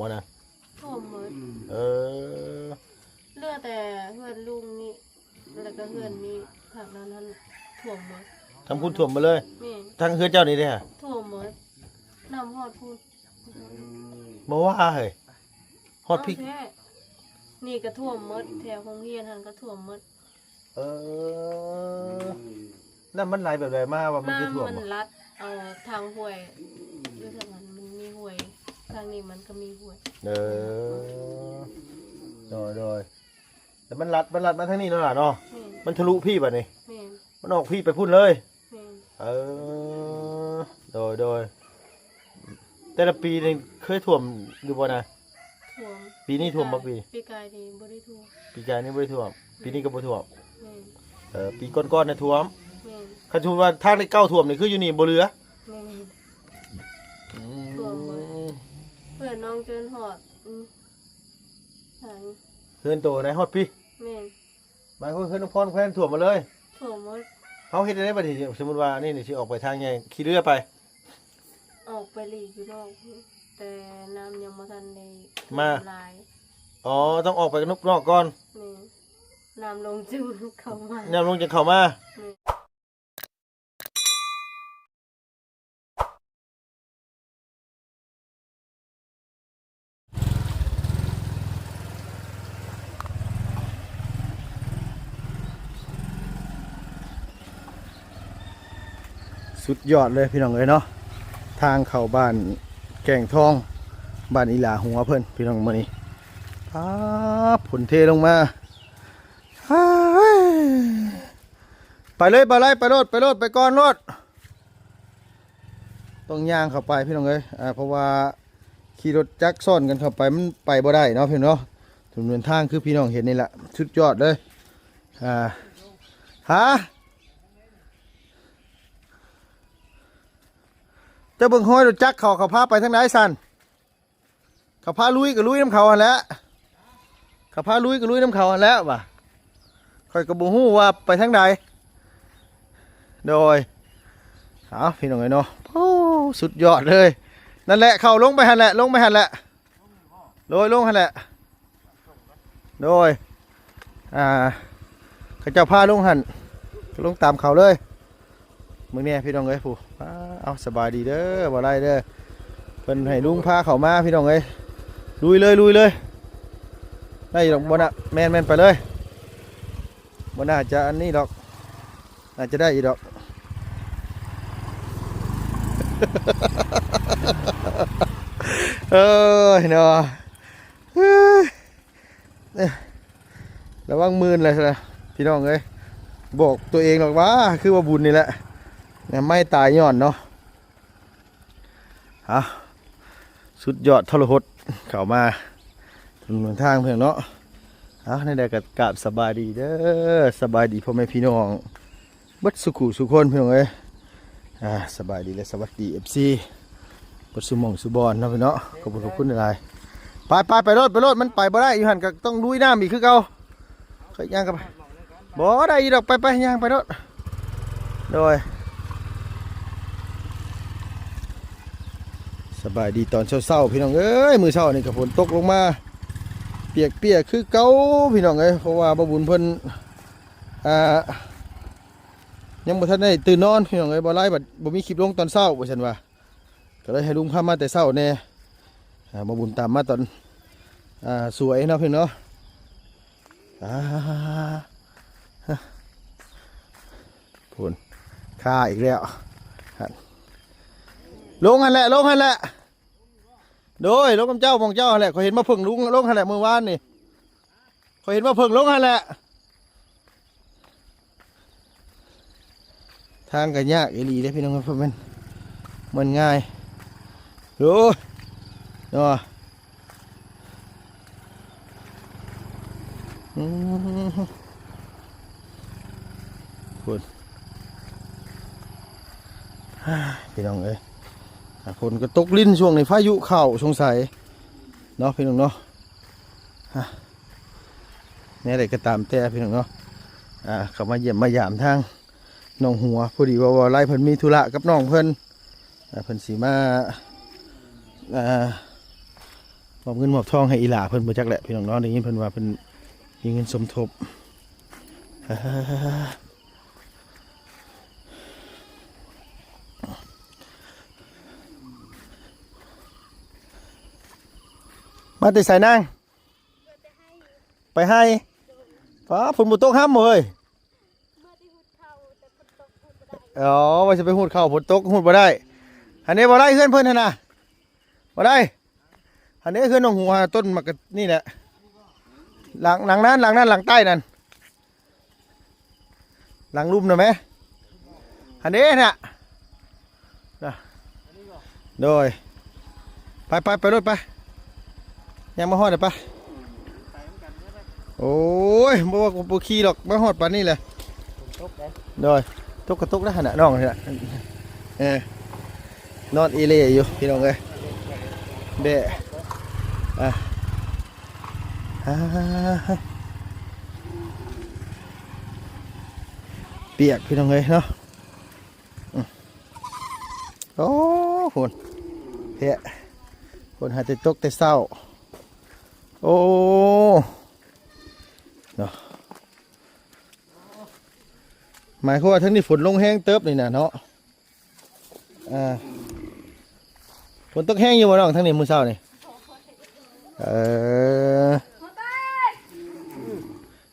ບໍ່ນະ? ຖ້ວມໝົດ. ເອີ ເຫຼືອແຕ່ເຮືອນລຸງນີ້ ແລ້ວກໍເຮືອນນີ້ ທາງນັ້ນຫັ້ນຖ້ວມໝົດ. ທາງພຸ້ນຖ້ວມໝົດເລີຍ? ແມ່ນ. ທາງເຮືອນເຈົ້ານີ້ເດ້? ຖ້ວມໝົດ ນ້ຳຮອດພຸ້ນ. ບໍ່ວ່າເຮີ້ຍ ຮອດພີ້. ເອົາແທ້ ນີ້ກໍຖ້ວມໝົດ ແຖວໂຮງຮຽນຫັ້ນກໍຖ້ວມໝົດ. ເອີ ນ້ຳມັນໄຫຼແບບໃດມາວ່າມັນຄືຖ້ວມ? ນ້ຳມັນລັດເອົາທາງຫ້ວຍ ຢູ່ທາງນັ້ນມັນມີຫ້ວຍ ທາງນີ້ມັນກໍມີຫ້ວຍ. ເອີ ໂດຍໆ ແຕ່ມັນລັດ ມັນລັດມາທາງນີ້ເນາະຫຼ້າເນາະ. ແມ່ນ. ມັນທະລຸພີ້ບາດນີ້. ແມ່ນ. ມັນອອກພີ້ໄປພຸ້ນເລີຍ. ແມ່ນ. ເອີ ໂດຍໆ ແຕ່ລະປີນີ້ເຄີຍຖ້ວມຢູ່ບໍ່ນະ? ຖ້ວມ. ປີນີ້ຖ້ວມບໍ່? ປີ ປີກາຍນີ້ບໍ່ໄດ້ຖ້ວມ. ປີກາຍນີ້ບໍ່ໄດ້ຖ້ວມ ແມ່ນ. ປີນີ້ກໍບໍ່ຖ້ວມ. ແມ່ນ. ເອີ ປີກ່ອນໆນະຖ້ວມ. ແມ່ນ. ຄັນສົມມຸດວ່າທາງເລກເກົ້າຖ້ວມນີ້ ຄືຢູ່ນີ້ບໍ່ເຫຼືອ. ແມ່ນ. ອືມ ຖ້ວມໝົດ ເຮືອນນ້ອງຈົນຮອດ ອືມ ທາງ ເຮືອນໂຕໃນຮອດພີ້. ແມ່ນ. ໝາຍຄວາມເຮືອນນ້ອງພອນແຄວນຖ້ວມໝົດເລີຍ? ຖ້ວມໝົດ. ເຮົາເຮັດຈັ່ງໃດບັດນີ້? ສົມມຸດວ່າອັນນີ້ນີ້ຊິອອກໄປທາງໃຫຍ່ ຂີ່ເຮືອໄປ? ອອກໄປຫຼີກຢູ່ນອກ ແຕ່ນ້ຳຍັງບໍ່ທັນໄດ້ ມາ ຫຼາຍ. ອໍ ຕ້ອງອອກໄປນອກກ່ອນ. ແມ່ນ. ນ້ຳລົງຈຶ່ງເຂົ້າມາ. ນ້ຳລົງຈຶ່ງເຂົ້າມາ. ແມ່ນ. ສຸດຍອດເລີຍພີ່ນ້ອງເອີຍເນາະ ທາງເຂົ້າບ້ານແກ້ງທອງ ບ້ານອີຫຼາຫົວເພິ່ນພີ່ນ້ອງມື້ນີ້. ປາດ ຝົນເທລົງມາ ອ້າຍ ໄປເລີຍ ບ່າວໄລ ໄປໂລດ ໄປໂລດ ໄປກ່ອນໂລດ. ຕ້ອງຍ່າງເຂົ້າໄປພີ່ນ້ອງເອີຍ ອ່າ ເພາະວ່າຂີ່ລົດຈັກຊ້ອນກັນເຂົ້າໄປ ມັນໄປບໍ່ໄດ້ເນາະພີ່ນ້ອງເນາະ. ຖະໜົນທາງຄືພີ່ນ້ອງເຫັນນີ້ແຫຼະ ສຸດຍອດເລີຍ. ອ່າ ຫາ ເຈົ້າເບິ່ງຮອຍລົດຈັກເຂົາ ເຂົາພາໄປທາງໃດຊັ້ນ? ເຂົາພາລຸຍກໍລຸຍນຳເຂົາຫັ້ນແຫຼະ ເຂົາພາລຸຍກໍລຸຍນຳເຂົາຫັ້ນແຫຼະວ່າ ຂ້ອຍກໍບໍ່ຮູ້ວ່າໄປທາງໃດ. ໂດຍ ເອົາ ພີ່ນ້ອງເອີຍເນາະ ໂອ້ ສຸດຍອດເລີຍ. ນັ້ນແຫຼະ ເຂົ້າລົງໄປຫັ້ນແຫຼະ ລົງໄປຫັ້ນແຫຼະ ໂດຍ ລົງຫັ້ນແຫຼະ. ໂດຍ ອ່າ ເຂົາເຈົ້າພາລົງຫັ້ນ ກໍລົງຕາມເຂົາເລີຍ. ເບິ່ງແດ່ພີ່ນ້ອງເອີຍ ຜູ້ ອ້າ ເອົາ ສະບາຍດີເດີ ບໍ່ໄດ້ເດີ ເພິ່ນໃຫ້ລຸງພາເຂົ້າມາພີ່ນ້ອງເອີຍ. ລຸຍເລີຍ ລຸຍເລີຍ ໄດ້ຢູ່ດອກ ບໍ່ນະ ແມ່ນໆ ໄປເລີຍ ບໍ່ໜ້າຈະອັນນີ້ດອກ ໜ້າຈະໄດ້ຢູ່ດອກ. ເອີຍເນາະ ເອີຍ ລະວັງມື່ນແຫຼະພີ່ນ້ອງເອີຍ ບອກຕົວເອງດອກວ່າ ຄືວ່າບຸນນີ້ແຫຼະ ໄມ້ຕາຍຍ້ອນເນາະ. ເອົາ ສຸດຍອດທໍລະຫົດເຂົ້າມາຖະໜົນທາງເພິ່ນເນາະ. ເອົາ ແນວໃດກໍກາບສະບາຍດີເດີ ສະບາຍດີພໍ່ແມ່ພີ່ນ້ອງ ເບິດສູ່ຄູ່ສູ່ຄົນພີ່ນ້ອງເອີຍ. ອ່າ ສະບາຍດີ ແລະ ສະຫວັດດີ ເອັຟຊີ ເບິດສູ່ໝ່ອງສູ່ບ່ອນເນາະພີ່ນ້ອງເນາະ. ຂອບຄຸນ ຂອບຄຸນຫຼາຍໆ. ໄປໆ ໄປໂລດ ໄປໂລດ ມັນໄປບໍ່ໄດ້ ຢູ່ຫັ້ນກໍຕ້ອງລຸຍນ້ຳອີກຄືເກົ່າ. ຂ້ອຍຍ່າງກັບ ບໍ່ໄດ້ອີກດອກ ໄປໆ ຍ່າງໄປໂລດ. ໂດຍ ສະບາຍດີຕອນເຊົ້າໆ ພີ່ນ້ອງເອີຍ. ມື້ເຊົ້ານີ້ກໍຝົນຕົກລົງມາ ປຽກໆ ຄືເກົ່າ ພີ່ນ້ອງເອີຍ ເພາະວ່າບ່າວບຸນເພິ່ນ ອ່າ ຍັງບໍ່ທັນໄດ້ຕື່ນນອນ ພີ່ນ້ອງເອີຍ. ບໍ່ຫຼາຍບັດບໍ່ມີຄລິບລົງຕອນເຊົ້າ ວ່າຊັ້ນວ່າ ກໍເລີຍໃຫ້ລຸງພາມາແຕ່ເຊົ້າແດ່. ອ່າ ບ່າວບຸນຕາມມາຕອນ ອ່າ ສວຍເນາະ ພີ່ນ້ອງເນາະ. ອ່າ ພຸ້ນ ຄາອີກແລ້ວ ຫັ້ນ ລົງຫັ້ນແຫຼະ ລົງຫັ້ນແຫຼະ. ໂດຍ ລົງນຳເຈົ້າ ໝ່ອງເຈົ້າຫັ້ນແຫຼະ. ຂ້ອຍເຫັນໝາກເຜິ້ງລຸງລົງຫັ້ນແຫຼະ ມື້ວານນີ້ ຂ້ອຍເຫັນໝາກເຜິ້ງລົງຫັ້ນແຫຼະ. ທາງກໍຍາກອີ່ຫຼີເດ້ພີ່ນ້ອງ ເພາະມັນ ມັນງ່າຍ ໂອ້ຍ ເນາະ. ອືມ ພຸ້ນ ພີ່ນ້ອງເອີຍ ຝົນກໍຕົກລິນຊ່ວງນີ້ ພາຍຸເຂົ້າສົງໄສເນາະ ພີ່ນ້ອງເນາະ. ແນວໃດກໍຕາມແຕ່ພີ່ນ້ອງເນາະ ອ່າ ເຂົ້າມາຢ້ຽມມາຢາມທາງໜອງຫົວ ພໍດີວ່າ ວ່າໄລເພິ່ນມີທຸລະກັບນ້ອງເພິ່ນ ອ່າ ເພິ່ນຊິມາ ອ່າ ມອບເງິນມອບທອງໃຫ້ອີ່ຫຼ້າເພິ່ນບໍ່ຈັກແຫຼະ ພີ່ນ້ອງເນາະ. ໄດ້ຍິນເພິ່ນວ່າເພິ່ນມີເງິນສົມທົບ. ມາແຕ່ໃສນາງ? ໄປໄຮ່. ຟ້າ ຝົນບໍ່ຕົກຫ້ຳບໍ່ເຮີ້ຍ? ອໍ ວ່າຊິໄປຮູດເຂົ້າ ຝົນຕົກຮູດບໍ່ໄດ້. ຫັ້ນເດ້ ບໍ່ໄດ້ ເຮືອນເພິ່ນຫັ້ນນະ ບໍ່ໄດ້. ຫັ້ນເດ້ ເຮືອນນ້ອງຫົວ ຕົ້ນໝາກນີ້ແຫຼະ ຫຼັງ ຫຼັງນັ້ນ ຫຼັງນັ້ນ ຫຼັງໃຕ້ນັ້ນ ຫຼັງລຸ່ມນະແມ. ຫັ້ນເດ້ນະ ນະ ໂດຍ ໄປ ໄປ ໄປໂລດໄປ ຍ່າງມາຮອດແລ້ວໄປ. ໂອ້ຍ ບໍ່ ບໍ່ຂີ່ດອກ ມາຮອດປານນີ້ແຫຼະ. ໂດຍ ຕົກກະຕົກແລ້ວຫັ້ນນະ ນ້ອງຫັ້ນນະ. ເອີ ນອນອີ່ເລ່ຢູ່ ພີ່ນ້ອງເອີຍ ແບະ. ອ່າ ປຽກ ພີ່ນ້ອງເອີຍເນາະ. ໂອ້ ໂຫ ແທ້ ຝົນຫາແຕ່ຕົກແຕ່ເຊົ້າ. ໂອ້ ເນາະ ໝາຍຄວາມວ່າທາງນີ້ຝົນລົງແຮງເຕີບນີ້ນະເນາະ. ອ່າ ຝົນຕົກແຮງຢູ່ບໍ່ນ້ອງ ທາງນີ້ມື້ເຊົ້ານີ້? ເອີ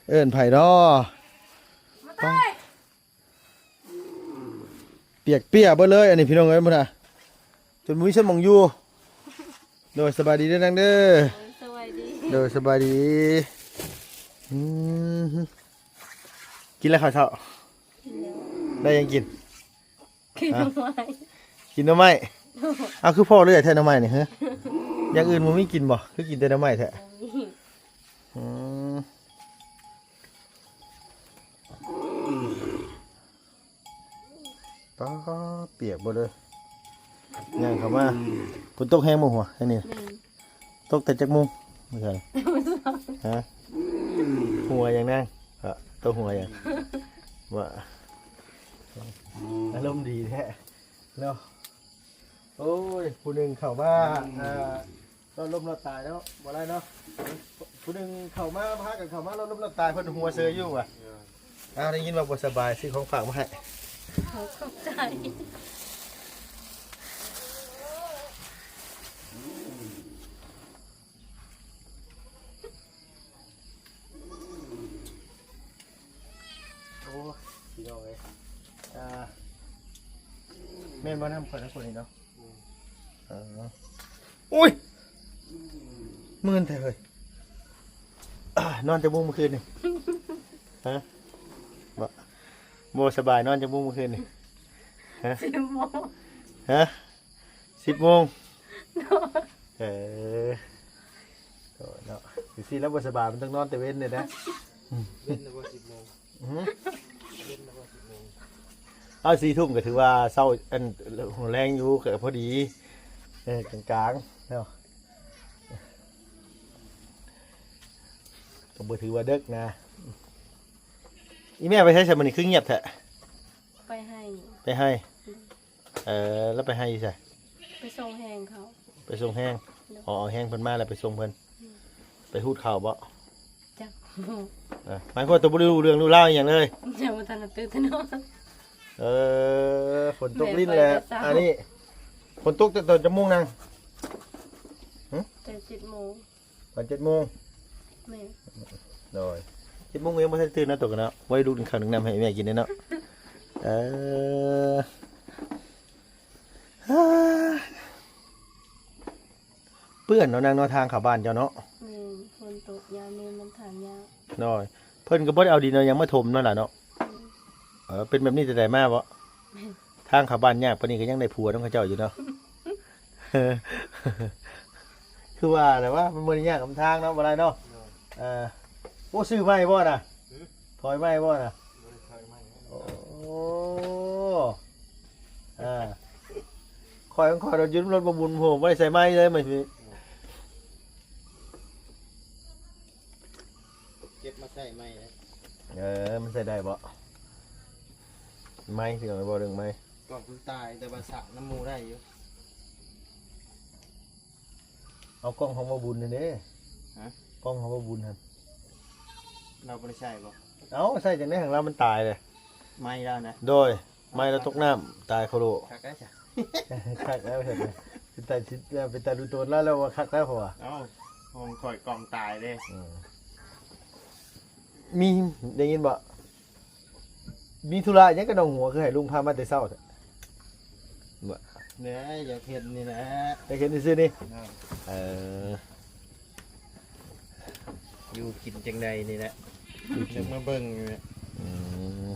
ເອີ້ນໃຜເນາະ? ປຽກເປຍເບິດເລີຍ ອັນນີ້ພີ່ນ້ອງເອີຍ ພຸ້ນນະ ຈົນບໍ່ມີສ່ວນໝ່ອງຢູ່. ໂດຍ ສະບາຍດີເດີນາງເດີ. ໂດຍ ສະບາຍດີ ໂດຍ ສະບາຍດີ. ອືມ ກິນແລ້ວເຂົ້າເຊົ້າ? ກິນແລ້ວ. ໄດ້ຫຍັງກິນ? ກິນໜໍ່ໄມ້. ກິນໜໍ່ໄມ້? ໂດຍ. ອ້າວ ຄືພໍເລື່ອຍແທ້ໜໍ່ໄມ້ນີ້ ຮະ? ຢ່າງອື່ນບໍ່ມີກິນບໍ່? ຄືກິນແຕ່ໜໍ່ໄມ້ແທ້? ບໍ່ມີ. ອືມ ປາດ ປຽກເບິດເລີຍ ຍ່າງເຂົ້າມາ. ຝົນຕົກແຮງບໍ່ຫົວ ທາງນີ້? ແມ່ນ. ຕົກແຕ່ຈັກໂມງ? ມື້ເຊົ້າ ຮະ? ຫົວຫຍັງນາງ? ເອີ ຕົກຫົວຫຍັງ? ວ່າ ອາລົມດີແທ້ເນາະ. ໂອ້ຍ ຜູ້ໜຶ່ງເຂົ້າມາ ອ່າ ລອດລົ້ມລອດຕາຍເນາະ ບໍ່ໄດ້ເນາະ. ຜູ້ໜຶ່ງເຂົ້າມາ ພາກັນເຂົ້າມາລອດລົ້ມລອດຕາຍ ເພິ່ນຫົວເຊີຍຢູ່ວ່າ. ເອີ ອ້າວ ໄດ້ຍິນວ່າບໍ່ສະບາຍ ຊື້ຂອງຝາກມາໃຫ້. ຂອບໃຈ. ໂອ້ ພີ່ນ້ອງເອີຍ ອ່າ ແມ່ນບໍ່ ນ້ຳຂ້ອຍນະຄົນນີ້ເນາະ? ອືມ ເອີ ໂອ້ຍ ມື່ນແທ້ເຮີ້ຍ. ນອນຈັກໂມງມື້ຄືນນີ້? ຮະ? ບໍ່ ບໍ່ສະບາຍ ນອນຈັກໂມງມື້ຄືນນີ້? ຮະ? ສິບໂມງ. ຮະ? ສິບໂມງ. ໂດຍ. ເອີ ໂດຍເນາະ ຈັ່ງຊີ້ແລ້ວບໍ່ສະບາຍ ມັນຕ້ອງນອນແຕ່ເວັນເດ້ນະ. ເວັນນະບໍ່ ສິບໂມງ? ອືຮຶ ເວັນນະບໍ່ ສິບໂມງ? ເອົາ ສີ່ທຸ່ມກໍຖືວ່າເຊົ້າ ອັນ ແລງຢູ່ ກໍພໍດີ ເອີ ກາງໆເນາະ ກໍບໍ່ຖືວ່າເດິກນະ. ອີ່ແມ່ໄປໃສຊະມື້ນີ້ ຄືງຽບແທ້? ໄປໄຮ່. ໄປໄຮ່? ເອີ ແລ້ວໄປໄຮ່ຢູ່ໃສ? ໄປສົ່ງແຮງເຂົາ. ໄປສົ່ງແຮງ. ໂດຍ. ອໍ ເອົາແຮງເພິ່ນມາແລ້ວໄປສົ່ງເພິ່ນ. ອືມ. ໄປຮູດເຂົ້າບໍ່? ຈັກ. ເອີ ໝາຍຄວາມວ່າໂຕບໍ່ໄດ້ຮູ້ເລື່ອງຮູ້ລາວອີ່ຫຍັງເລີຍ? ຍັງບໍ່ທັນໄດ້ຕື່ນນອນ. ເອີ ຝົນຕົກລິນແຫຼະ. ແມ່ນ ຂ້ອຍກໍເຊົ້າ. ອັນນີ້ ຝົນຕົກແຕ່ຕອນຈັກໂມງນາງ? ຫຶ? ແຕ່ເຈັດໂມງ. ຕອນເຈັດໂມງ. ແມ່ນ. ໂດຍ ເຈັດໂມງກໍຍັງບໍ່ທັນຕື່ນເນາະ ໂຕກັນເນາະ. ໄວ້ລຸກໜຶ່ງເຂົ້າໜຶ່ງນ້ຳໃຫ້ແມ່ກິນເດ້ເນາະ. ເອີ ເປື້ອນເນາະນາງເນາະ ທາງເຂົ້າບ້ານເຈົ້າເນາະ. ແມ່ນ ຝົນຕົກຍາມນີ້ມັນທາງຍາກ. ໂດຍ ເພິ່ນກໍບໍ່ໄດ້ເອົາດິນເອົາຫຍັງມາຖົມເນາະຫຼາເນາະ. ແມ່ນ. ເອີ ເປັນແບບນີ້ແຕ່ໃດມາບໍ? ແມ່ນ. ທາງເຂົ້າບ້ານຍາກປານນີ້ກໍຍັງໄດ້ຜົວນຳເຂົາເຈົ້າຢູ່ເນາະ. ຄືວ່າແຫຼະວ່າ ມັນບໍ່ໄດ້ຍາກນຳທາງເນາະ ບໍ່ໄດ້ເນາະ. ໂດຍ. ເອີ ໂອ້ ຊື້ໃໝ່ບໍ່ນະ? ຫຶ? ຖອຍໃໝ່ບໍ່ນະ? ບໍ່ໄດ້ຖອຍໃໝ່. ໂອ້ ເອີ ຂ້ອຍ ຂ້ອຍລົດຢູ່ ລົດບໍ່ບຸນໂຫ ບໍ່ໄດ້ໃສ່ໃໝ່ເລີຍ ມັນ ເກັບມາໃສ່ໃໝ່ເດ້. ເອີ ມັນໃສ່ໄດ້ບໍ່? ໄໝ ພີ່ນ້ອງ ເວົ້າເລື່ອງໄໝ ກ່ອນມັນຕາຍ ແຕ່ວ່າສາກນຳໝູ່ໄດ້ຢູ່. ເອົາກ້ອງຂອງບ່າວບຸນຫັ້ນເດ້. ຮະ? ກ້ອງຂອງບ່າວບຸນຫັ້ນ ລາວບໍ່ໄດ້ໃຊ້ບໍ່? ເອົ້າ ໃຊ້ຈັ່ງໃດ ຂອງລາວມັນຕາຍເດ້. ໄມ້ລາວນະ? ໂດຍ ໄມ້ລາວຕົກນ້ຳຕາຍໂຄໂລ. ຄັກແລ້ວຊະ ຄັກແລ້ວເຫັນ ເປັນຕາຊິ ເປັນຕາດູຕົນລາວແລ້ວວ່າຄັກແລ້ວເພາະວ່າ ເອົ້າ ຂອງຂ້ອຍກ້ອງຕາຍເດ້. ເອີ ມີ ໄດ້ຍິນບໍ່? ມີທຸລະຫຍັງກັບໜອງຫົວ ຄືໃຫ້ລຸງພາມາແຕ່ເຊົ້າແທ້? ບໍ່ ແໜ່ ຢາກເຫັນນີ້ແຫຼະ ຢາກເຫັນຊື່ໆນີ້. ເອີ ຢູ່ກິນຈັ່ງໃດນີ້ແຫຼະ ຢາກມາເບິ່ງນີ້ແຫຼະ. ອືມ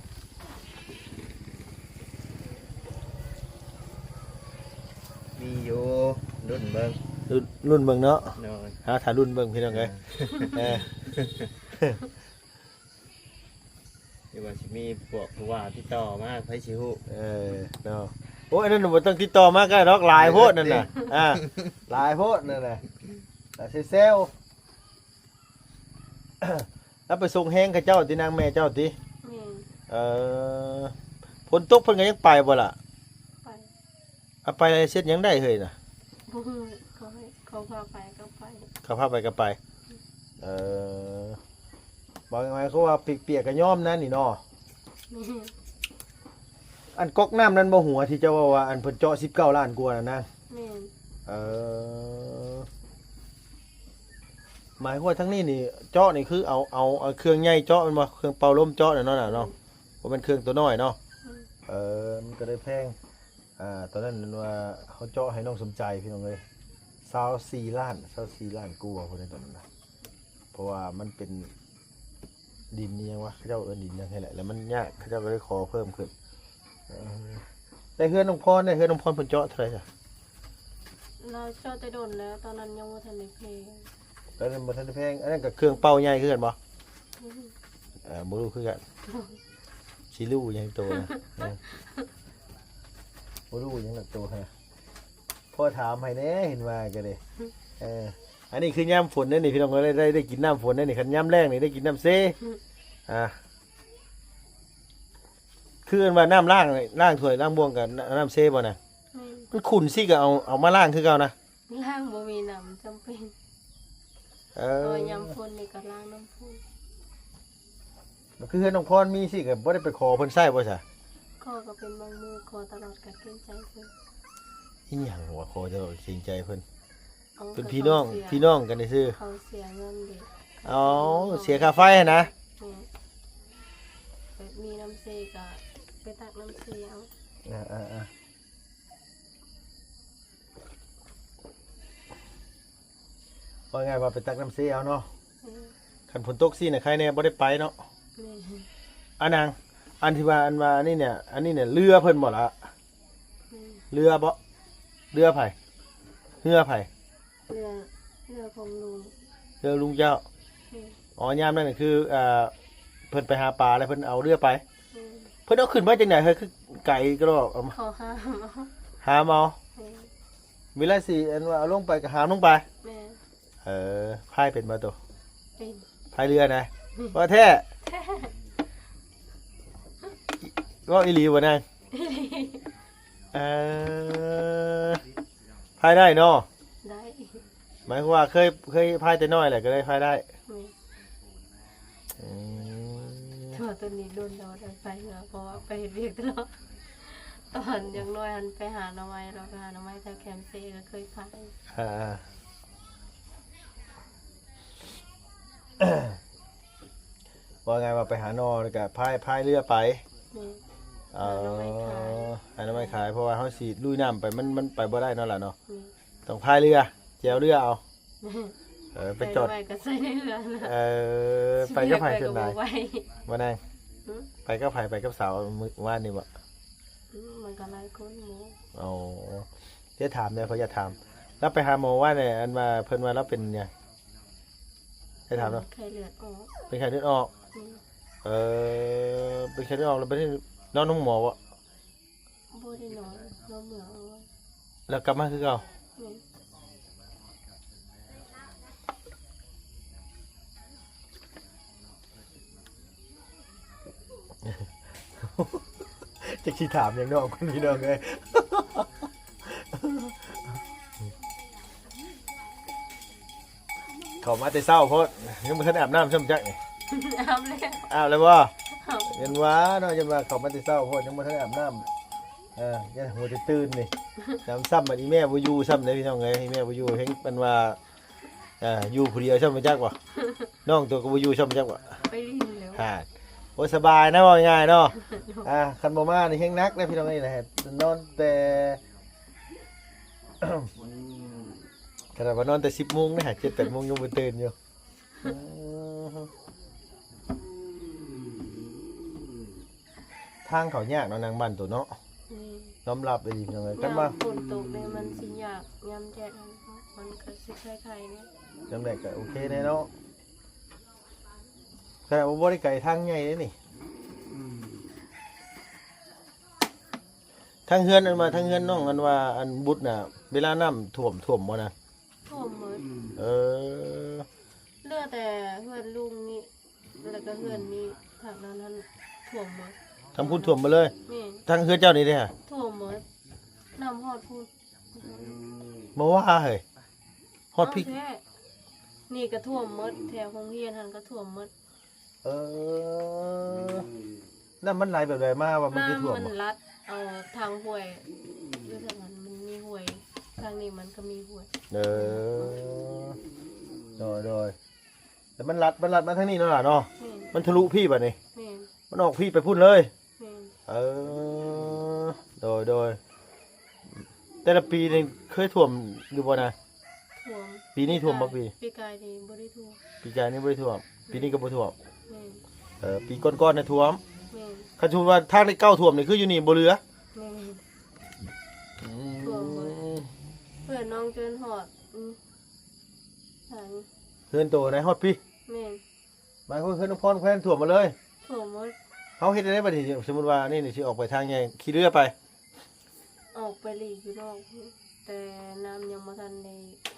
ມີຢູ່ ລຸ້ນເບິ່ງ ລຸ້ນ ລຸ້ນເບິ່ງເນາະ. ໂດຍ ຫາຖ້າລຸ້ນເບິ່ງພີ່ນ້ອງເອີຍ. ເອີ ເອີ ຫຼືວ່າຊິມີພວກຜູ້ວ່າຕິດຕໍ່ມາ ໃຜຊິຮູ້. ເອີ ເນາະ ໂອ້ຍ ອັນນັ້ນບໍ່ຕ້ອງຕິດຕໍ່ມາກໍໄດ້ດອກ ຫຼາຍໂພດນັ້ນນະ. ເອີ ອ່າ ຫຼາຍໂພດນັ້ນນະ ແຊວໆ. ລາວໄປສົ່ງແຮງເຂົາເຈົ້າຕິ ນາງແມ່ເຈົ້າຕິ? ແມ່ນ. ເອີ ຝົນຕົກເພິ່ນກໍຍັງໄປບໍ່ລະ? ໄປ. ເອົາໄປແລ້ວເຮັດຫຍັງໄດ້ເຮີ້ຍນະ? ບໍ່ຮູ້ ເຂົາໃຫ້ ເຂົາພາໄປກໍໄປ ເຂົາພາໄປກໍໄປ. ເອີ ບາງອັນເຂົາວ່າປຽກໆກໍຍອມນະນີ້ເນາະ. ແມ່ນ. ອັນກັອກນ້ຳນັ້ນບໍ່ ຫົວທີ່ເຈົ້າເວົ້າວ່າ ອັນເພິ່ນເຈາະສິບເກົ້າລ້ານກວ່ານັ້ນນະ? ແມ່ນ. ເອີ ໝາຍຄວາມວ່າທາງນີ້ນີ້ເຈາະນີ້ຄືເອົາ ເອົາ ເອົາເຄື່ອງໃຫຍ່ເຈາະແມ່ນບໍ່? ເຄື່ອງເປົ່າລົມເຈາະນັ້ນເນາະ ເນາະ ບໍ່ແມ່ນເຄື່ອງຕົວນ້ອຍເນາະ. ອືມ ເອີ ມັນກໍເລີຍແພງ. ອ່າ ຕອນນັ້ນແມ່ນວ່າເຮົາເຈາະໃຫ້ນ້ອງສົມໃຈພີ່ນ້ອງເອີຍ ຊາວສີ່ລ້ານ ຊາວສີ່ລ້ານກວ່າພຸ້ນນະຕອນນັ້ນນະ ເພາະວ່າມັນເປັນດິນອີ່ຫຍັງວະ ເຂົາເຈົ້າເອີ້ນດິນຫຍັງຫັ້ນແຫຼະ ແລ້ວມັນຍາກ ເຂົາເຈົ້າກໍເລີຍຂໍເພີ່ມຂຶ້ນ. ເອີ ແຕ່ເຮືອນນ້ອງພອນເດ້ ເຮືອນນ້ອງພອນເພິ່ນເຈາະເທົ່າໃດຊະ? ລາວເຈາະແຕ່ດົນແລ້ວ ຕອນນັ້ນຍັງບໍ່ທັນໄດ້ແພງ ຕອນນັ້ນບໍ່ທັນໄດ້ແພງ. ອັນນັ້ນກໍເຄື່ອງເປົ່າໃຫຍ່ຄືກັນບໍ່? ອືມ ເອີ ບໍ່ຮູ້ຄືກັນ ຊິຮູ້ຫຍັງໂຕນະ. ເອີ ບໍ່ຮູ້ຫຍັງດອກໂຕນະ ພໍຖາມໃຫ້ແດ່ ເຫັນວ່າກໍເດ້. ເອີ ອັນນີ້ຄືຍາມຝົນເດ້ນີ້ ພີ່ນ້ອງເອີຍ ໄດ້ ໄດ້ ໄດ້ກິນນ້ຳຝົນເດ້ນີ້. ຄັນຍາມແລ້ງນີ້ໄດ້ກິນນ້ຳເຊ. ອືມ ອ່າ ຄືເອີ້ນວ່ານ້ຳລ້າງ ລ້າງຖ້ວຍລ້າງບ່ວງກັບນ້ຳເຊບໍ່ນະ? ແມ່ນ. ມັນຂຸ່ນຊິກໍເອົາ ເອົາມາລ້າງຄືເກົ່ານະ. ລ້າງບໍ່ມີນ້ຳຈຳເປັນ. ເອີ ເພາະວ່າຍາມຝົນນີ້ກໍລ້າງນ້ຳຝົນ. ກໍຄືເຮືອນນ້ອງພອນມີຊິ ກໍບໍ່ໄດ້ໄປຂໍເພິ່ນໃຊ້ບໍ່ຊະ? ຂໍກໍເປັນບາງມື້ ຂໍຕະຫຼອດກໍເກງໃຈເພິ່ນ. ອີຫຍັງວະ ຂໍຕະຫຼອດເກງໃຈເພິ່ນ? ເອົາ ເປັນພີ່ນ້ອງ ເຂົາເສຍ ພີ່ນ້ອງກັນຊື່ໆ. ເຂົາເສຍເງິນເດ້. ເອົາ ເສຍຄ່າໄຟຫັ້ນນະ? ແມ່ນ. ແບບມີນ້ຳເຊກໍໄປຕັກນ້ຳເຊເອົາ. ອ່າໆໆ ວ່າງ່າຍວ່າໄປຕັກນ້ຳເຊເອົາເນາະ. ອືມ ຄັນຝົນຕົກຊີ້ນະ ໃຄແນ່ບໍ່ໄດ້ໄປເນາະ. ແມ່ນ. ອານາງ ອັນທີ່ວ່າ ອັນວ່າອັນນີ້ເນຍ ອັນນີ້ເນຍເຮືອເພິ່ນບໍ່ລະ? ແມ່ນ. ເຮືອບໍ່? ເຮືອໃຜ? ເຮືອໃຜ? ເຮືອ ເຮືອຂອງລຸງ. ເຮືອລຸງເຈົ້າ? ແມ່ນ. ອໍ ຍາມນັ້ນຄື ອ່າ ເພິ່ນໄປຫາປາແລ້ວເພິ່ນເອົາເຮືອໄປ. ແມ່ນ. ເພິ່ນເອົາຂຶ້ນມາຈັ່ງໃດເຮີ້ຍ? ຄືໄກກະດອກ ເອົາມາ ເຂົາຫາມເອົາ. ຫາມເອົາ? ແມ່ນ. ເວລາຊິ ອັນວ່າເອົາລົງໄປກໍຫາມລົງໄປ. ແມ່ນ. ເອີ ພາຍເປັນບໍ່ໂຕ? ເປັນ. ພາຍເຮືອນະ? ອືມ ວ່າແທ້? ເວົ້າອີ່ຫຼີບໍ່ນາງ? ອີ່ຫຼີ. ເອີ ພາຍໄດ້ເນາະ? ໄດ້. ໝາຍຄວາມວ່າເຄີຍ ເຄີຍພາຍແຕ່ນ້ອຍແຫຼະ ກໍເລີຍພາຍໄດ້. ແມ່ນ. ອືມ ແຕ່ວ່າຕອນນີ້ດົນແລ້ວບໍ່ໄດ້ໄປເຮືອ ເພາະວ່າໄປເຮັດວຽກຕະຫຼອດ. ຕອນຍັງນ້ອຍຫັ້ນໄປຫາໜໍ່ໄມ້ ເລາະໄປຫາໜໍ່ໄມ້ແຖວແຄມເຊ ກໍເຄີຍພາຍ. ອ່າ ວ່າໄງວ່າໄປຫາໜໍ່ ແລ້ວກໍພາຍ ພາຍເຮືອໄປ. ແມ່ນ. ເອີ ຫາໜໍ່ໄມ້ຂາຍ ຫາໜໍ່ໄມ້ຂາຍ ເພາະວ່າເຮົາຊິລຸຍນ້ຳໄປ ມັນ ມັນໄປບໍ່ໄດ້ເນາະຫຼານເນາະ. ແມ່ນ. ຕ້ອງພາຍເຮືອ ແຈວເຮືອເອົາ. ເອີ ໄປຈອດ ໃສ່ໜໍ່ໄມ້ກໍໃສ່ໃນເຮືອນະ. ເອີ ໄປກັບໃຜສ່ວນຫຼາຍ? ບໍ່ໄດ້. ຫຶ? ໄປກັບໃຜ? ໄປກັບສາວມື້ວານນີ້ບໍ່? ອືມ ມັນກໍຫຼາຍຄົນໝູ່. ອໍ ຈະຖາມແດ່ ເພາະຢາກຖາມ ລາວໄປຫາໝໍວ່າແດ່ ອັນວ່າເພິ່ນວ່າລາວເປັນຫຍັງ? ໄດ້ຖາມລາວ? ເປັນໄຂ້ເລືອດອອກ. ເປັນໄຂ້ເລືອດອອກ? ອືມ. ເອີ ເປັນໄຂ້ເລືອດອອກ ແລ້ວໄປນອນໂຮງໝໍບໍ່? ບໍ່ໄດ້ນອນ ລາວເມືອເອົາ. ແລ້ວກັບມາຄືເກົ່າ? ແມ່ນ. ຈັກຊິຖາມຫຍັງເນາະ ພີ່ນ້ອງເອີຍ. ເອີ ເອີ ເອີ. ເຂົ້າມາແຕ່ເຊົ້າໂພດ ຍັງບໍ່ທັນອາບນ້ຳຊ້ຳຈັກນີ້. ອາບແລ້ວ ອາບແລ້ວບໍ່? ອາບ ຍັນວ່າເນາະ ຍັນວ່າເຂົ້າມາແຕ່ເຊົ້າໂພດ ຍັງບໍ່ທັນອາບນ້ຳ. ເອີ ຍັນຫົວຈະຕື່ນນີ້. ນຳຊ້ຳ ບັດອີ່ແມ່ບໍ່ຢູ່ຊ້ຳເດ້ພີ່ນ້ອງເອີຍ ອີ່ແມ່ບໍ່ຢູ່ ເຫັນມັນວ່າ ເອີ ຢູ່ຜູ້ດຽວຊ້ຳ ຮູ້ຈັກບໍ່? ນ້ອງໂຕກໍບໍ່ຢູ່ຊ້ຳ ຮູ້ຈັກບໍ່? ໄປຫຼິ້ນແລ້ວ. ຫາ ໂອ້ ສະບາຍນະ ເວົ້າງ່າຍໆເນາະ. ອ່າ ຄັນບໍ່ມານີ້ແຮງໜັກເດ້ພີ່ນ້ອງເອີຍ ນອນແຕ່ ຂະໜາດວ່ານອນແຕ່ສິບໂມງນະ ເຈັດແປດໂມງຍັງບໍ່ຕື່ນຢູ່. ທາງເຂົ້າຍາກເນາະ ນາງບ້ານໂຕເນາະ. ແມ່ນ ຍອມຮັບອີ່ຫຼີພີ່ນ້ອງເອີຍ ຄັນວ່າ ຍາມຝົນຕົກນີ້ມັນຊິຍາກ ຍາມແດດມັນກໍຊິໄຄໆແດ່. ຍາມແດດກໍໂອເຄແດ່ເນາະ ຂະໜາດວ່າບໍ່ໄດ້ໄກທາງໃຫຍ່ເດ້ນີ້. ທາງເຮືອນອັນວ່າ ທາງເຮືອນນ້ອງອັນວ່າ ອັນບຸດນະ ເວລານ້ຳຖ້ວມ ຖ້ວມບໍ່ນະ? ຖ້ວມໝົດ. ເອີ ເຫຼືອແຕ່ເຮືອນລຸງນີ້ ແລ້ວກໍເຮືອນນີ້ ທາງນັ້ນຫັ້ນຖ້ວມໝົດ. ທາງພຸ້ນຖ້ວມໝົດເລີຍ? ແມ່ນ. ທາງເຮືອນເຈົ້ານີ້ເດ້? ຖ້ວມໝົດ ນ້ຳຮອດພຸ້ນ. ບໍ່ວ່າເຮີ້ຍ ຮອດພີ້ ແທ້ ນີ້ກໍຖ້ວມໝົດ ແຖວໂຮງຮຽນຫັ້ນກໍຖ້ວມໝົດ. ເອີ ນ້ຳມັນໄຫຼແບບໃດມາວ່າມັນຄືຖ້ວມ? ນ້ຳມັນລັດເອົາທາງຫ້ວຍ ຢູ່ທາງນັ້ນມັນມີຫ້ວຍ ທາງນີ້ມັນກໍມີຫ້ວຍ. ເອີ ໂດຍໆ ແຕ່ມັນລັດ ມັນລັດມາທາງນີ້ເນາະຫຼາເນາະ. ແມ່ນ. ມັນທະລຸພີ້ບາດນີ້. ແມ່ນ. ມັນອອກພີ້ໄປພຸ້ນເລີຍ. ແມ່ນ. ເອີ ໂດຍໆ ແຕ່ລະປີນີ້ເຄີຍຖ້ວມຢູ່ບໍ່ນະ? ຖ້ວມ. ປີນີ້ຖ້ວມບໍ່? ປີ ປີກາຍນີ້ບໍ່ໄດ້ຖ້ວມ. ປີກາຍນີ້ບໍ່ໄດ້ຖ້ວມ ປີນີ້ກໍບໍ່ຖ້ວມ. ແມ່ນ. ເອີ ປີກ່ອນໆນະຖ້ວມ. ແມ່ນ. ຄັນສົມມຸດວ່າທາງເລກເກົ້າຖ້ວມນີ້ ຄືຢູ່ນີ້ບໍ່ເຫຼືອ. ແມ່ນ. ອືມ ຖ້ວມໝົດ ເພື່ອນນ້ອງຈົນຮອດ ອືມ ເຮືອນໂຕໃດຮອດພີ້. ແມ່ນ. ໝາຍຄວາມເຮືອນນ້ອງພອນແຄວນຖ້ວມໝົດເລີຍ? ຖ້ວມໝົດ. ເຮົາເຮັດຈັ່ງໃດບັດນີ້? ສົມມຸດວ່ານີ້ ນີ້ຊິອອກໄປທາງໃຫຍ່ ຂີ່ເຮືອໄປ? ອອກໄປຫຼີກຢູ່ນອກ ແຕ່ນ້ຳຍັງບໍ່ທັນໄດ້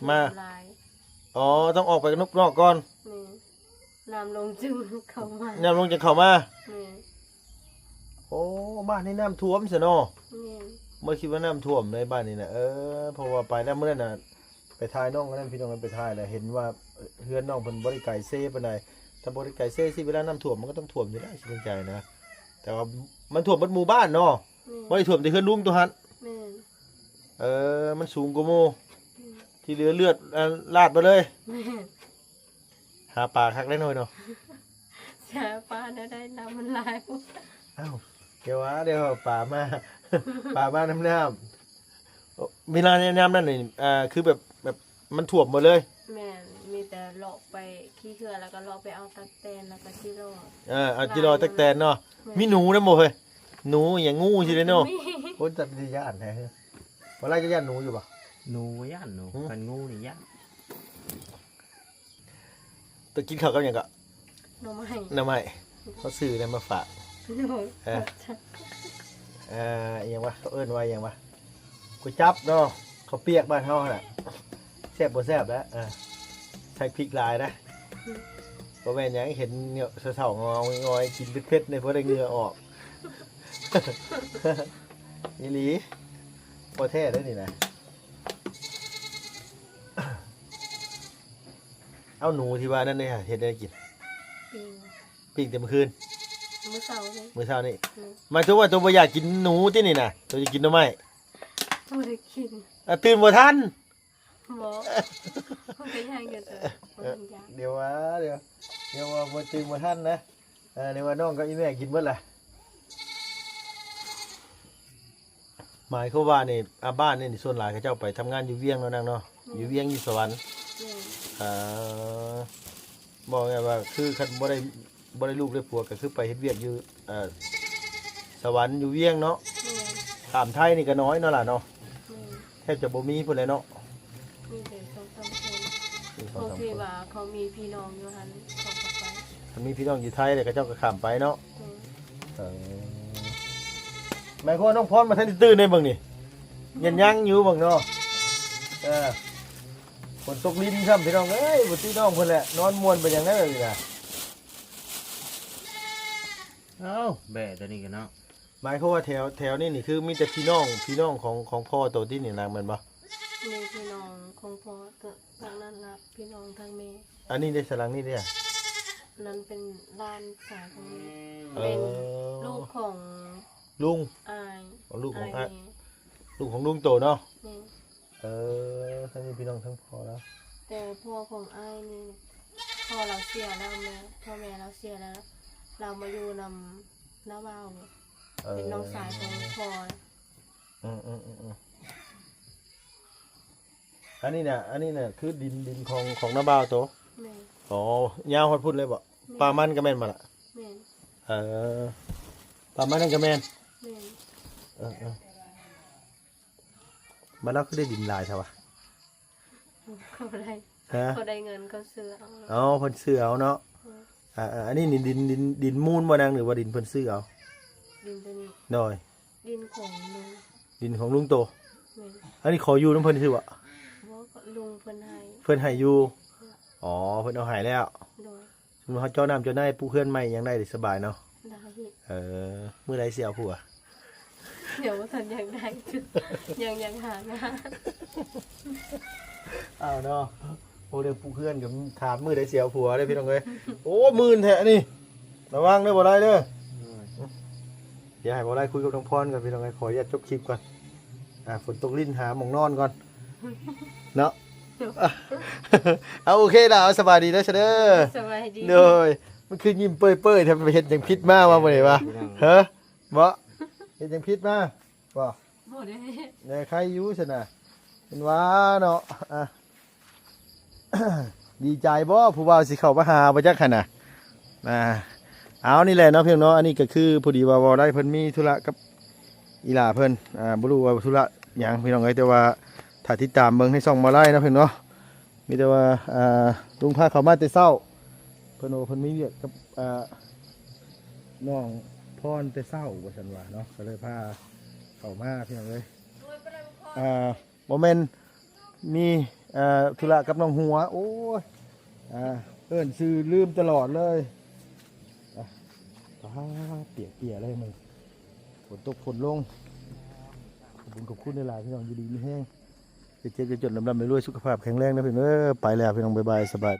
ມາ ຫຼາຍ. ອໍ ຕ້ອງອອກໄປນອກກ່ອນ. ແມ່ນ. ນ້ຳລົງຈຶ່ງເຂົ້າມາ. ນ້ຳລົງຈຶ່ງເຂົ້າມາ. ແມ່ນ. ໂອ້ ບ້ານນີ້ນ້ຳຖ້ວມຊະເນາະ. ແມ່ນ. ບໍ່ຄິດວ່ານ້ຳຖ້ວມໃນບ້ານນີ້ນະ. ເອີ ເພາະວ່າໄປແລ້ວມື້ນັ້ນນະ ໄປຖ່າຍນ້ອງອັນນັ້ນ ພີ່ນ້ອງ ໄປຖ່າຍແລ້ວເຫັນວ່າເຮືອນນ້ອງເພິ່ນບໍ່ໄດ້ໄກເຊປານໃດ. ຖ້າບໍ່ໄດ້ໄກເຊ ຊິເວລານ້ຳຖ້ວມມັນກໍຕ້ອງຖ້ວມຢູ່ແລ້ວ ຄິດໃນໃຈນະ. ແຕ່ວ່າມັນຖ້ວມເບິດໝູ່ບ້ານເນາະ. ແມ່ນ. ບໍ່ໄດ້ຖ້ວມແຕ່ເຮືອນລຸງໂຕຫັ້ນ. ແມ່ນ. ເອີ ມັນສູງກວ່າໝູ່. ແມ່ນ. ທີ່ເຫຼືອເລືອດ ອາ ລາດມາເລີຍ. ແມ່ນ. ຫາປາຄັກແລ້ວໜ້ອຍເນາະ. ຫາປາແນວໃດ ນ້ຳມັນຫຼາຍພຸ້ນ. ອ້າວ ແກວ່າດຽວປາມາ ປາມານຳນ້ຳ. ເວລາຍາມນັ້ນນີ້ ອ່າ ຄືແບບ ແບບມັນຖ້ວມໝົດເລີຍ? ແມ່ນ. ມີແຕ່ເລາະໄປຂີ່ເຮືອ ແລ້ວກໍເລາະໄປເອົາຕັກແຕນ ແລ້ວກໍຈິລໍ. ເອີ ເອົາຈິລໍຕັກແຕນເນາະ. ແມ່ນ. ມີໜູນຳບໍ່ເຮີ້ຍ? ໜູຫຍັງ ງູຊີ້ເດ້ເນາະ. ມີ. ໂອ້ຍ ຈັກຊິຢ້ານແທ້. ບໍ່ໄລ່ ເຈົ້າຢ້ານໜູຢູ່ບໍ່? ໜູບໍ່ຢ້ານ. ໜູ ຫືມ? ຄັນງູນີ້ຢ້ານ. ໂຕກິນເຂົ້າກັບຫຍັງເກາະ? ໜໍ່ໄມ້. ໜໍ່ໄມ້. ເຂົາຊື້ແນວມາຝາກ. ໂດຍ. ເອີ ເອີ ອີຫຍັງວະ ເຂົາເອີ້ນວ່າອີຫຍັງວະ? ກວຍຈັບເນາະ. ເຂົ້າປຽກບ້ານເຮົາຫັ້ນແຫຼະ. ແຊບບໍ່ແຊບແຫຼະ. ເອີ ໃສ່ພິກຫຼາຍນະ. ອືມ. ບໍ່ແມ່ນຫຍັງ ເຫັນເຫຍື້ອເຖົ້າໆ ງອຍໆ ກິນເຜັດໆ ນີ້ ພໍໄດ້ເຫຍື້ອອອກ. ອີ່ຫຼີ ບໍ່ແທ້ເດ້ນີ້ນະ. ເອົາ ໜູທີ່ວ່ານັ້ນເດ້ ເຮັດໄດ້ກິນ? ປີ້ງ. ປີ້ງແຕ່ມື້ຄືນ? ມື້ເຊົ້ານີ້. ມື້ເຊົ້ານີ້. ອືມ. ໝາຍເຖິງວ່າໂຕບໍ່ຢາກກິນໜູຕິນີ້ນະ? ໂຕຢາກກິນໜໍ່ໄມ້? ບໍ່ໄດ້ກິນ. ອ່າ ຕື່ນບໍ່ທັນ? ບໍ່. ມັນກໍຍັງຢູ່ ແຕ່ບໍ່ທັນຢາກ. ດຽວວ່າ ດຽວ ດຽວວ່າບໍ່ ຕື່ນບໍ່ທັນນະ. ເອີ ນີ້ວ່ານ້ອງກັບອີ່ແມ່ກິນເບິດລະ. ໝາຍຄວາມວ່ານີ້ ອາ ບ້ານນີ້ ສ່ວນຫຼາຍເຂົາເຈົ້າໄປທຳງານຢູ່ວຽງເນາະນາງເນາະ. ແມ່ນ. ຢູ່ວຽງ ຢູ່ສະຫວັນ. ແມ່ນ. ເອີ ບອກງ່າຍວ່າ ຄືຄັນບໍ່ໄດ້ ບໍ່ໄດ້ລູກໄດ້ຜົວ ກໍຄືໄປເຮັດວຽກຢູ່ ເອີ ສະຫວັນ ຢູ່ວຽງເນາະ. ແມ່ນ. ຂ້າມໄທນີ້ກໍນ້ອຍເນາະຫຼານເນາະ. ແມ່ນ. ແທບຈະບໍ່ມີພຸ້ນແຫຼະເນາະ. ມີແຕ່ສອງສາມຄົນ ມີສອງສາມຄົນ ທີ່ວ່າເຂົາມີພີ່ນ້ອງຢູ່ຫັ້ນ ເຂົາກໍໄປ. ຄັນມີພີ່ນ້ອງຢູ່ໄທແລ້ວ ເຂົາເຈົ້າກໍຂ້າມໄປເນາະ. ແມ່ນ. ເອີ ໝາຍຄວາມວ່ານ້ອງພອນບໍ່ທັນໄດ້ຕື່ນເດ້ເບິ່ງນີ້ ຍັນຍັງຢູ່ເບິ່ງເນາະ. ເອີ ຝົນຕົກລິນຊ້ຳ ພີ່ນ້ອງເອີຍ ບໍ່ຕິນ້ອງເພິ່ນແຫຼະ ນອນມ່ວນໄປຫຍັງໄດ້ແບບນີ້ນະ. ເອົ້າ ແບ້ຕົວນີ້ກັນເນາະ. ໝາຍຄວາມວ່າແຖວ ແຖວນີ້ນີ້ ຄືມີແຕ່ພີ່ນ້ອງ ພີ່ນ້ອງຂອງ ຂອງພໍ່ໂຕຕິນີ້ນາງ ແມ່ນບໍ່? ມີພີ່ນ້ອງຂອງພໍ່ ທາງນັ້ນລະ ພີ່ນ້ອງທາງແມ່. ອັນນີ້ເດ້ ສະຫຼັງນີ້ເດ້? ນັ້ນເປັນຫຼານຊາຍຂອງແມ່. ເອີ ເປັນລູກຂອງ ລຸງ ອ້າຍ. ອໍ ລູກຂອງອ້າຍ ອ້າຍແມ່ ລູກຂອງລຸງໂຕເນາະ? ແມ່ນ. ເອີ ທາງນີ້ພີ່ນ້ອງທາງພໍ່ລາວ. ແຕ່ພໍ່ຂອງອ້າຍນີ້ ພໍ່ລາວເສຍແລ້ວ ແມ່ ພໍ່ແມ່ລາວເສຍແລ້ວ ລາວມາຢູ່ນຳນ້າບ່າວ. ເອີ ເປັນນ້ອງຊາຍຂອງພໍ່. ອືມໆໆໆ ອັນນີ້ນະ ອັນນີ້ນະ ຄືດິນ ດິນຂອງ ຂອງນ້າບ່າວໂຕ? ແມ່ນ. ອໍ ຍາວຮອດພຸ້ນເລີຍບໍ? ແມ່ນ. ປ່າມັນກໍແມ່ນບໍ່ລະ? ແມ່ນ. ເອີ ປ່າມັນນັ້ນກໍແມ່ນ? ແມ່ນ. ເອີໆ ບ້ານລາວຄືໄດ້ດິນຫຼາຍແທ້ວະ? ເຂົາໄດ້ ຮະ? ເຂົາໄດ້ເງິນ ເຂົາຊື້ເອົາ. ອໍ ເພິ່ນຊື້ເອົາເນາະ. ເອີ ອ່າໆ ອັນນີ້ນີ້ດິນ ດິນ ດິນມູນບໍ່ນາງ ຫຼືວ່າດິນເພິ່ນຊື້ເອົາ? ດິນໂຕນີ້ ໂດຍ ດິນຂອງລຸງ. ດິນຂອງລຸງໂຕ? ແມ່ນ. ອັນນີ້ຂໍຢູ່ນຳເພິ່ນຊື່ບໍ່? ບໍ່ ລຸງເພິ່ນໃຫ້. ເພິ່ນໃຫ້ຢູ່? ເອີ ອໍ ເພິ່ນເອົາໃຫ້ແລ້ວ. ໂດຍ. ສົມມຸດເຮົາເຈາະນ້ຳເຈາະໃນ ປູກເຮືອນໃໝ່ຫຍັງໄດ້ ສະບາຍເນາະ? ໄດ້. ເອີ ມື້ໃດຊິເອົາຜົວ? ດຽວບໍ່ທັນຢາກໄດ້ ຍັງ ຍັງຫາງານ. ອ້າວເນາະ ໂອ້ ເລື່ອງປູກເຮືອນກໍຖາມມື້ໃດຊິເອົາຜົວເດ້ພີ່ນ້ອງເອີຍ. ໂອ້ ມື່ນແທ້ອັນນີ້ ລະວັງເດີບໍ່ໄດ້ເດີ. ດຽວໃຫ້ບໍ່ໄດ້ຄຸຍກັບນ້ອງພອນກ່ອນພີ່ນ້ອງເອີຍ ຂໍອະນຸຍາດຈົບຄລິບກ່ອນ. ອ່າ ຝົນຕົກລິນ ຫາໝ່ອງນອນກ່ອນເນາະ. ເອົາ ໂອເຄລະ ເອົາ ສະບາຍດີເດີຊະເດີ. ສະບາຍດີ. ໂດຍ. ມັນຄືຍິ້ມເປີຍໆແທ້ ໄປເຮັດຫຍັງຜິດມາວະມື້ນີ້ວະ? ຮະ? ບໍ່ ເຮັດຫຍັງຜິດມາບໍ່? ບໍ່ໄດ້ເຮັດ. ແນ ໃຄຢູ່ຊັ້ນນະ ເຫັນວ່າເນາະ. ອ່າ ດີໃຈບໍ່ ຜູ້ບ່າວຊິເຂົ້າມາຫາບໍ່ຈັກຫັ້ນນະ. ອ່າ ເອົາ ນີ້ແຫຼະເນາະພີ່ນ້ອງເນາະ. ອັນນີ້ກໍຄືພໍດີວ່າ ເວົ້າໄດ້ເພິ່ນມີທຸລະກັບອີ່ຫຼ້າເພິ່ນ ອ່າ ບໍ່ຮູ້ວ່າທຸລະຫຍັງພີ່ນ້ອງເອີຍ ແຕ່ວ່າຖ້າຕິດຕາມເບິ່ງໃນຊ່ອງບໍ່ໄດ້ເນາະພີ່ນ້ອງເນາະ. ມີແຕ່ວ່າ ອ່າ ລຸງພາເຂົ້າມາແຕ່ເຊົ້າ ເພິ່ນວ່າເພິ່ນມີວຽກກັບ ອ່າ ນ້ອງພອນແຕ່ເຊົ້າວ່າຊັ້ນວ່າເນາະ ກໍເລີຍພາເຂົ້າມາພີ່ນ້ອງເອີຍ. ອ່າ ບໍ່ແມ່ນມີ ອ່າ ທຸລະກັບນ້ອງຫົວ ໂອ້ຍ ອ່າ ເອີ້ນຊື່ລືມຕະຫຼອດເລີຍ. ອ່າ ປາດ ປຽກເປຍເລີຍມື້ ຝົນຕົກຝົນລົງ. ຂອບຄຸນ ຂອບຄຸນຫຼາຍໆ ພີ່ນ້ອງ ຢູ່ດີມີແຮງ ຢ່າເຈັບຢ່າຈົນ ລ່ຳໆລວຍໆ ສຸຂະພາບແຂງແຮງນະພີ່ນ້ອງເອີຍ. ໄປແລ້ວພີ່ນ້ອງ ບາຍບາຍ ສະບາຍ.